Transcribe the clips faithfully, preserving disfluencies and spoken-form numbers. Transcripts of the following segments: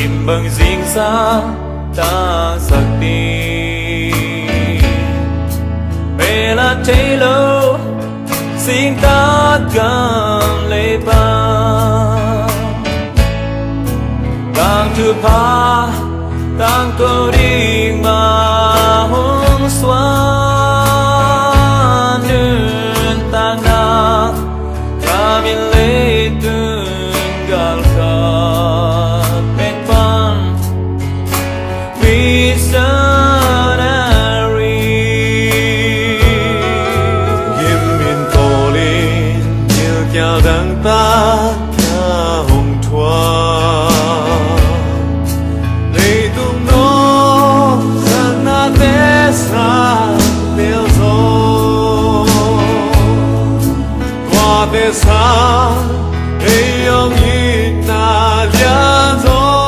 Bang zingsang taksak ding, mel a thei lo singtak gam leiba. Tangthu pha tangko ding mah hong suan, nuntakna thamin leitung galkhat pen pan missionary. Gim in tawlin gilkial dangtak a hong thuak, leitung nawhsaknate sang bel zaw, tuate sang ei hong itna lian zong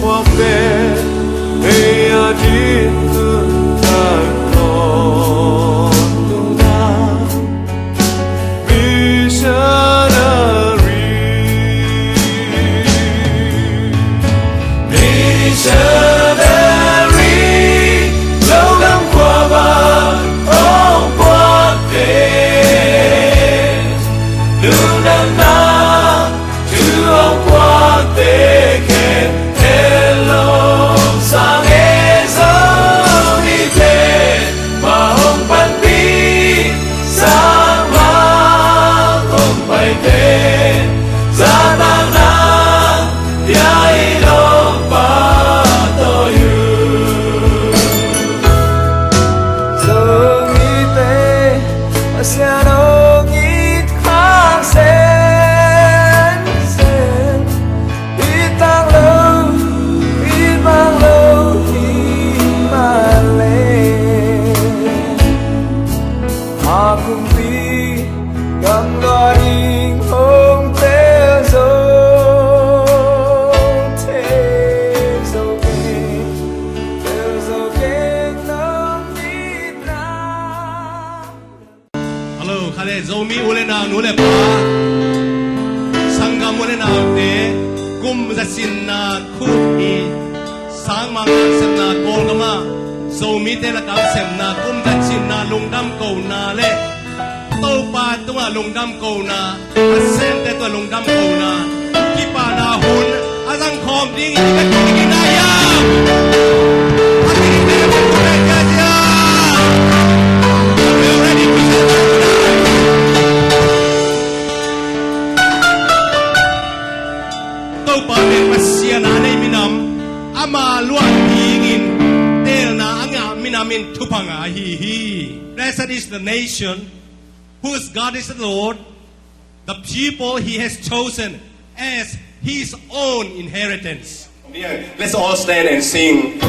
puakte ei a din nuntak tawntungna missionary. Missionary, Zogam khua bang hong puakte, lungdamna thu hong puakte khempeuh lawng sang e. Zomite mah hong panpi, sangmah hong paite, zatakna pia i lawm pahtawi uh. Zomite Pasian hong it khak semsem, i tang lo, i bang lo hi mah leh, a kumpi gamlua ding hong tel zo, tel zo kei, tel zo kei nang itna. Hello, khale Zomi u le nau, nu le pa, sanggam u le naute, kum za sinna, khup i sangmah ngah sepna Kawlgam ah Zomite lakah sepna kum za sinna lungdam kona le Topa tungah lungdam kona, a semte tungah lungdam kona, kipahna hun a zang khawm ding hi, ka ci ding hi na hiam? A ci ding hi na hiam? Are you ready to celebrate tonight? Topa pen Pasian a nei minam, ama luah dingin teelna a ngah minam in thupha ngah ahi hi. Blessed is the nation whose God is the Lord, the people he has chosen as his own inheritance. Let's all stand and sing.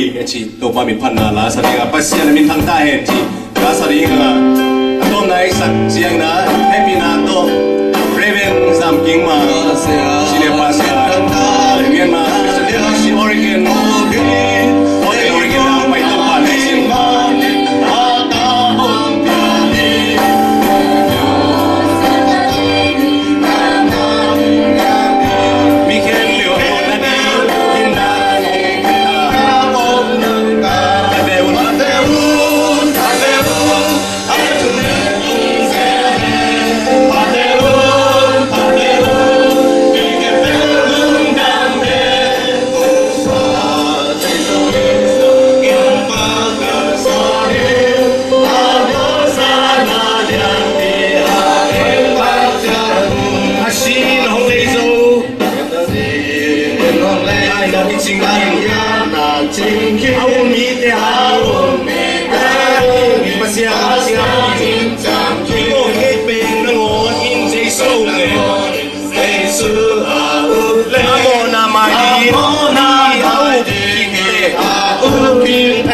A ci Topa min phatna la sa ding a, Pasian a min thang ta hen ci la sa ding a, a tawpna i sak ciangin a hehpihna tawh Reverend Zam King Ma, Senior Pastor, Myanmar Presbyterian Church Oregon, Portland, Oregon a pai Topa na i sin. A sin hong lei zo. Ai, na hi cing ding. A um mite a um. Pasian, Pasian. I ko hei peng nangawn in Jesu nge. Jesu a up le. A mawhna mai ding. A mawhna mai ding. A up ding.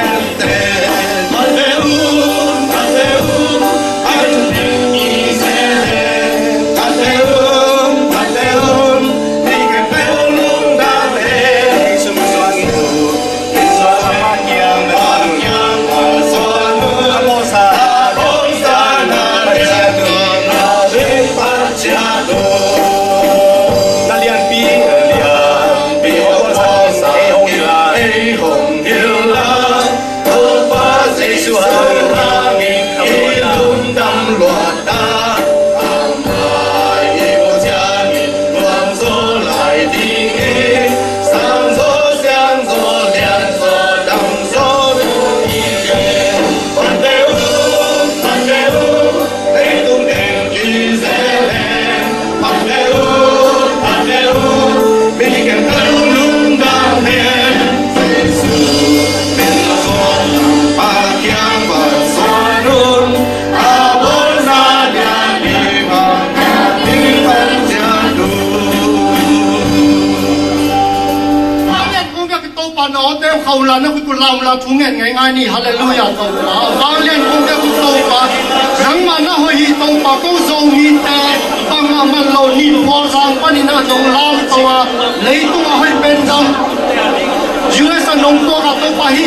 Topa na awte khau la na khut uh lam la thu ngen ngaingai ni. Halleluiah Topa. Vanglian kong te khut Topa. Nangmah na hoih hi Topa, ko Zomite bangmah man lo ni phual zang panin ah nong lamto a, leitung a hoih pen zang U S a nong tuak a Topa hi.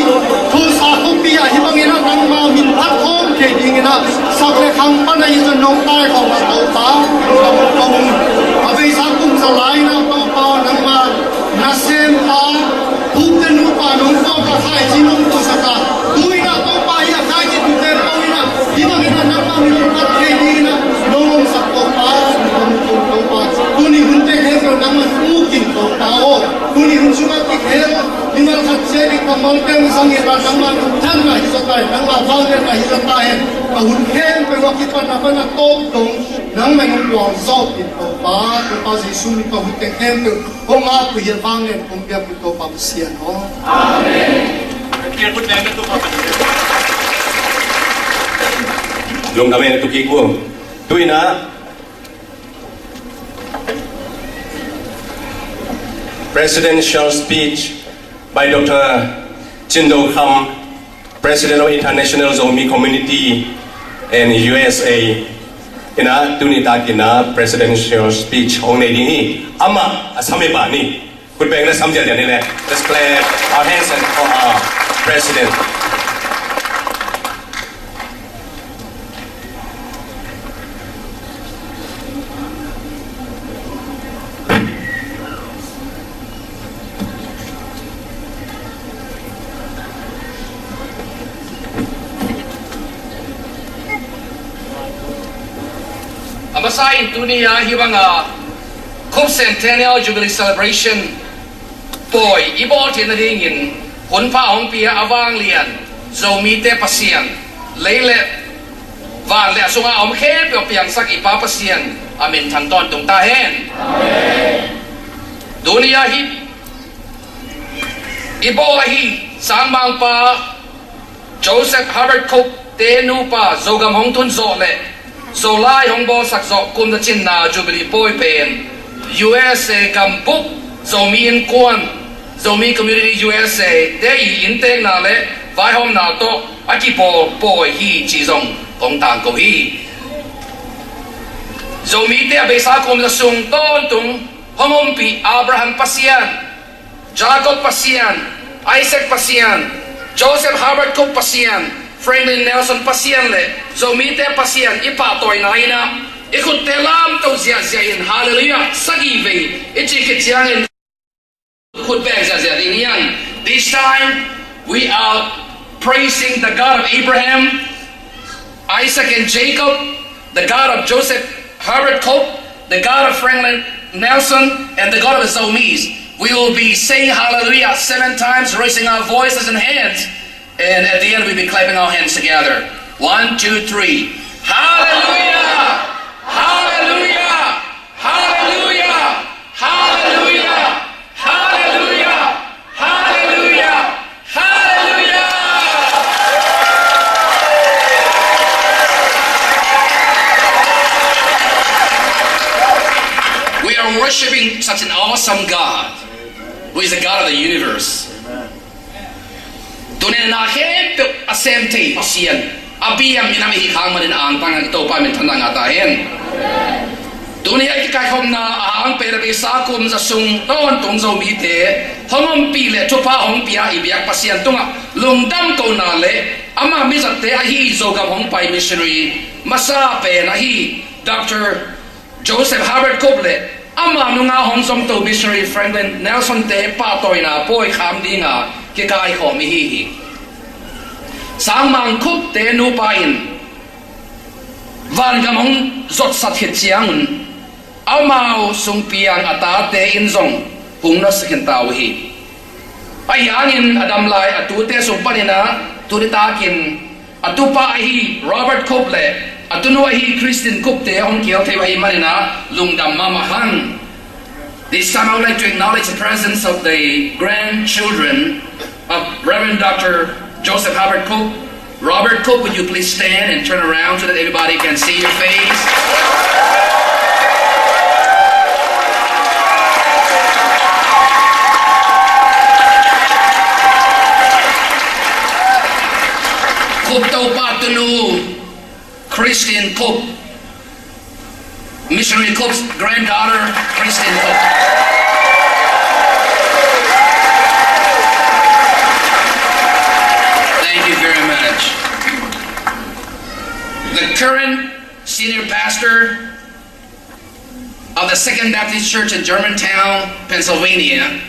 Tulsa khuapi ah hih bangin ah nangma min phat khawm thei dingin ah sak le khang pan ah hih zong nong tai khawm a Topa. Nong lam kong a veisa kum za lai in ah Topa nangma nasempa, thukte nupa nong tawk a khaici nong pusak a, tu-in ah Topa hi a khaici thukte pawh in ah hih bangin ah nangmah min phat thei dingin ah nong omsak Topa, nong om Topa. Tuni hunte khempeuh nangmah nong ukin Topa aw. Tuni hun sungah kikhel mimal khat ciat i kammalte hong zangin ah nangmah nong thanna hi zaw ta hen, nangmah vangliatna hi zaw ta hen. Ka hun khempeuh a kipan a pan a tawp dong nangmah nong gualzawh in Topa, Topa Jesu min ka hunte khempeuh hong ap uh hi a, vanglian kong biak uh Topa Pasian aw. Amen. Lungdam e, tu kik uh. Tu-in ah presidential speech by Doctor Cin Do Kham, President of International Zomi Community and U S A in ah tuni takin ah presidential speech hong nei ding hi. Amah a sam hi pah ni. Khut beng na sam ziahziah ni leh. Let's clap our hands and for our president. A masa in tuni a hih banga Khup Centennial Jubilee Celebration pawi i bawl theih nadingin hun pha hong pia a vanglian Zomite Pasian, lei le van le a sunga a om khempeuh a piangsak i Pa Pasian a min thang tawntung ta hen. Tuni a hih i bawl ahi Sangmangpa Joseph Herbert Khup te nupa Zogam hong tun zawh le Zolai hong bawlsak zawh kum za cinna Jubilee pawi pen U S A gambup Zomi Innkuan Zomi Community U S A te i inntekna le vaihawmna tawh a kipawl pawi hi cih zong kong tangko hi. Zomite a beisa kum za sung tawntung hong ompih Abraham Pasian, Jacob Pasian, Isaac Pasian, Joseph Herbert Cope Pasian, Franklin Nelson Pasian le Zomite Pasian i pahtawina in ah i khutte lamto ziahziah in Hallelujah sagih vei i cih khit ciangin khut beng ziahziah ding hi hang. This time we are praising the God of Abraham, Isaac and Jacob, the God of Joseph Herbert Cope, the God of Franklin Nelson, and the God of the Zomis. We will be saying hallelujah seven times, raising our voices and hands, and at the end we'll be clapping our hands together. One, two, three. Hallelujah! Hallelujah! Hallelujah! Hallelujah! Hallelujah! Hallelujah! Hallelujah! We are worshiping such an awesome God, who is the God of the universe. Tuni in a na khempeuh a sem thei Pasian, a biam minam i hih khak manin a angtang a Topa minthanna ngah ta hen. Tuni a i kikaikhawmna a hang pen a beisa kum za sung tawntung Zomite hong ompih le thupha hong pia i biak Pasian tungah lungdam kohna le ama mizatte ahi Zogam hong pai missionary masa pen ahi Doctor Joseph Herbert Cope le ama nunga hong zomto missionary Franklin Nelson te pahtawina pawi kham dinga kikaikhawm i hi hi. Sangmang Cope te nupa in vangam hong zotsat khit ciangun amau sungpiang a tate in zong hong nusia khin ta uh hi. Ahi hangin a dam lai a tute sung panin ah tuni takin a tupa ahi Robert Cope le a tunu ahi Christine Cope te hong kihel thei uh ahih manin ah lungdam mahmah hang. This time I would like to acknowledge the presence of the grandchildren of Reverend Doctor Joseph Herbert Cope. Robert Cope, would you please stand and turn around so that everybody can see your face? Cope topa tunu, Christine Cope. Missionary Cope's granddaughter, Christine Cope. Thank you very much. The current senior pastor of the Second Baptist Church in Germantown, Pennsylvania,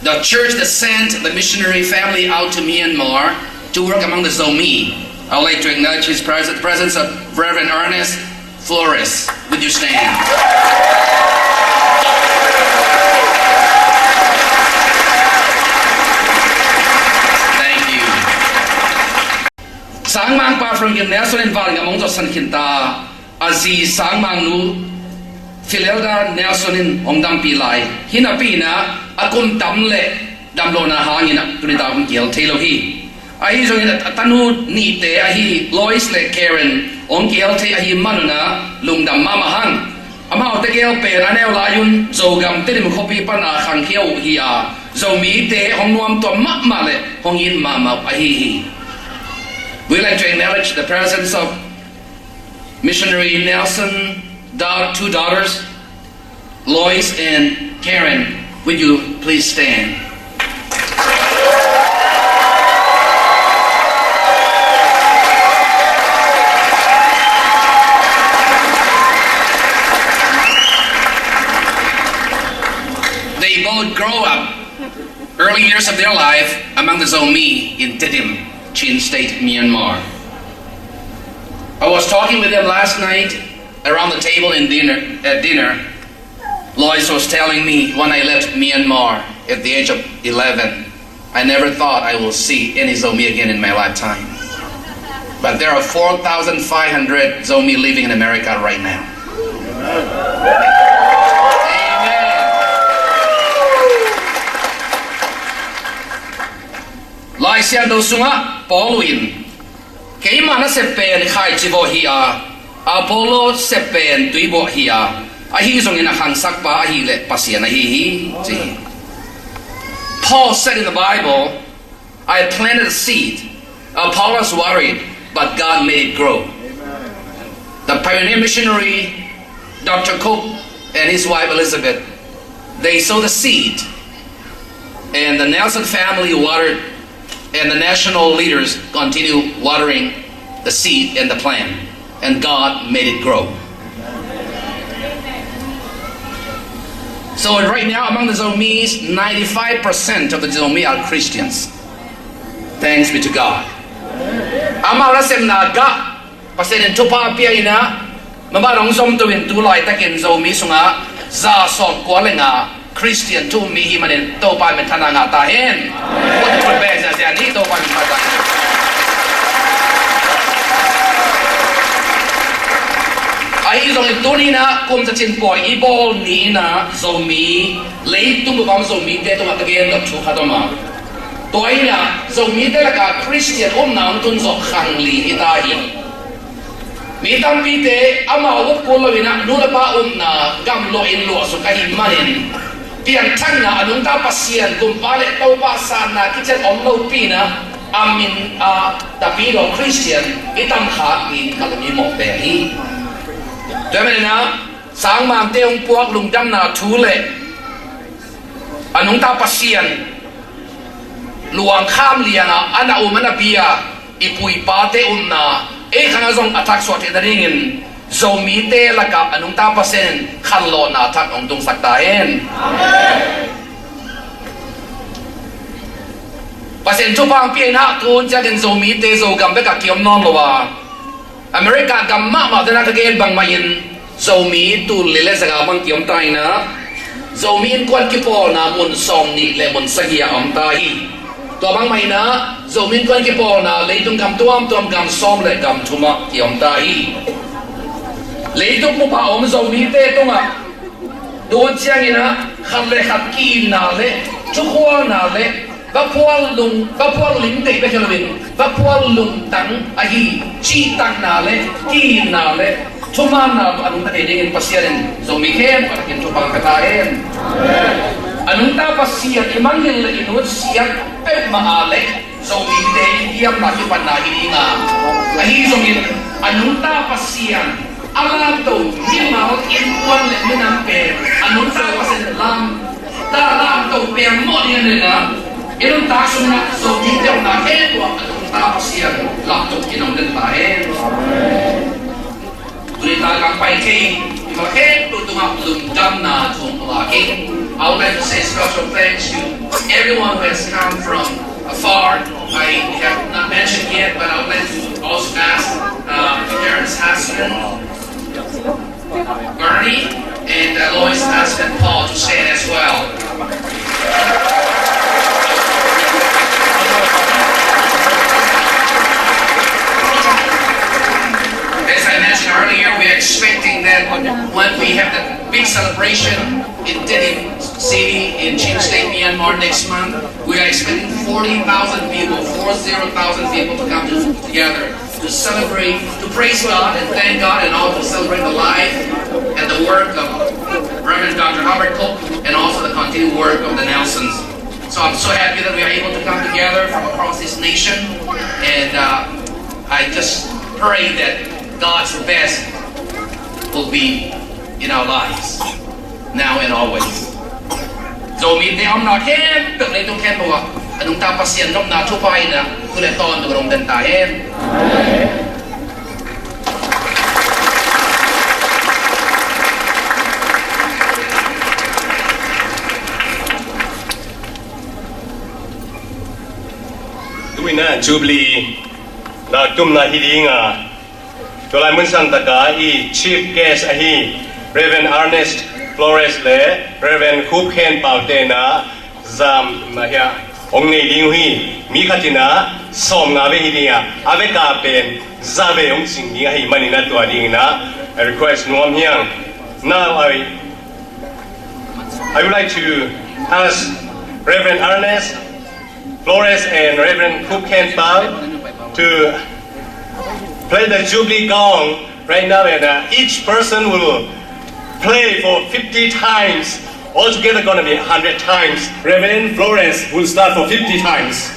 the church that sent the missionary family out to Myanmar to work among the Zomi. I would like to acknowledge his pres-, presence of Reverend Ernest Flores. Would you stand? Thank you. Sangmangpa Franklin Nelson in vangam hong zotsan khin ta. A zi sangmangnu Fidelda Nelson in hong dampih lai. Hinapi in ah a kum tam le damlohna hangin ah tuni tak hong kihel thei lo hi. Ahi zongin a tanu nihte ahi Lois le Karen hong kihel thei ahih manun ah lungdam mahmah hang. Amaute gel pen a neu lai-un Zogam Tedim khuapi pan a khangkhia uh hi a, Zomite hong nuamtuam mahmah le hong it mahmah uh ahi hi. We like to acknowledge the presence of Missionary Nelson, da-, two daughters, Lois and Karen, would you please stand? They both grow up early years of their life among the Zomi in Tedim, Chin State, Myanmar. I was talking with them last night around the table in dinner, at dinner. Lois was telling me, "When I left Myanmar at the age of eleven, I never thought I will see any Zomi again in my lifetime. But there are four thousand five hundred Zomi living in America right now." Amen. Lai Siangtho sungah Paul in, "Keima nasep pen khaici vawh hi a, Apollo sep pen tui vawh hi a, ahi zongin a khangsakpa ahih leh Pasian ahi hi," ci hi. Paul said in the Bible, "I planted a seed, Apollos watered, but God made it grow." The pioneer missionary, Doctor Cope, and his wife Elizabeth, they sowed the seed, and the Nelson family watered, and the national leaders continue watering the seed and the plant, and God made it grow. So right now, among the Zomis, ninety-five percent of the Zomi are Christians. Thanks be to God. Amau nasepna gah Pasian in thupha pia in ah, amau hong zom to in, tu laitakin Zomi sungah za sawm kua le nga Christian thu um mi hi manin Topa min thang ngah ta hen. Khut beng ziahziah ni, Topa min thang ngah ta hen. Ahi zongin tuni in ah kum za cin pawi i bawl ni in ah Zomi, leitung bup a om Zomite tungah ka gen dot thu khat om a, tua in ah Zomite lakah Christian upna hong tun zawh khang li hi ta hi. Mi tampite amau up kul lo in ah nu le pa upna gamluah in luahsuk ahih manin pianthakna, a nungta Pasian, Gumpa le Topa sanna kician om lopi in ah a min a tapidaw Christian i tamkhak in ka lung i mawhte hi. Tua ahih manin ah sangmangte hong puak lungdamna thu le a nungta Pasian luang kham liang a, a na um a na bia i pu i pate upna ei khang ah zong a thaksuah theih nadingin Zomite lakah a nungta Pasian in khanlawhna thak hong tungsak ta hen. Pasian thupha hong pia in ah tun ciangin Zomite Zogam bekah kiom nawn lo a, America gam mahmah te in ah ka gen bangmah in Zomi tul li le za nga bang kiom ta in ah, Zomi innkuan kipawlna mun sawmnih le mun sagih ah om ta hi. Tua bangmah in ah Zomi innkuan kipawlna leitung gam tuamtuam gam sawm le gam thum ah kiom ta hi. Leitung bup a om Zomite tungah tun ciangin ah khat le khat ki-itna le thukhualna le vaphual lung, vaphual lim deih bek hi loin vaphual lungtang ahi cihtakna le ki-itna le thumanna tawh a nungta thei dingin Pasian in Zomi khempeuh a thakin thupha pia ta hen. A nungta Pasian i mangngilh le i nutsiat peuhmah a leh Zomite i giamna kipatna hi ding a, ahi zongin a nungta Pasian a lamto mimal innkuan le minam pen a nungta Pasian lam ta lamto piang mawh ding a na, i nuntak sungah Zomite omna khempeuh ah a nungta Pasian lamto in hong den ta hen. Tuni tak a pai thei i ma khempeuh tungah lungdamna thu hong lak ing. I would like to say special thanks to everyone who has come from afar. I have not mentioned yet, but I would like to also ask uh, Karen's husband, Bernie, and uh, Lois' husband, Paul, to stand as well. As I mentioned earlier, we are expecting that when we have the big celebration in Tedim City in Chin State, Myanmar next month, we are expecting forty thousand people, four zero thousand people to come to, together to celebrate, to praise God and thank God, and also celebrate the life and the work of Reverend Doctor Howard Cope and also the continued work of the Nelsons. So I'm so happy that we are able to come together from across this nation, and uh, I just pray that God's best will be in our lives now and always. Zomite omna khempeuh, leitung khempeuh ah a nungta Pasian nopna thupha in ah tu le tawntung a hong den ta hen. Tu in ah Jubilee naktumna hi ding a, tua lai mun sangtak a i chief guest ahi Reverend Ernest Flores le Reverend Khup Khen Pau te in ah zamna hiah hong nei ding uh hi. Mi khat in ah sawmnga vei hi ding a, a vek a pen za vei hong cing ding ahih manin ah tua ding in ah request nuam hi ing. Now I, I would like to ask Reverend Ernest Flores and Reverend Khup Khen Pau to play the Jubilee gong right now, and uh, each person will play for fifty times Altogether gonna be a hundred times. Reverend Florence will start for fifty times.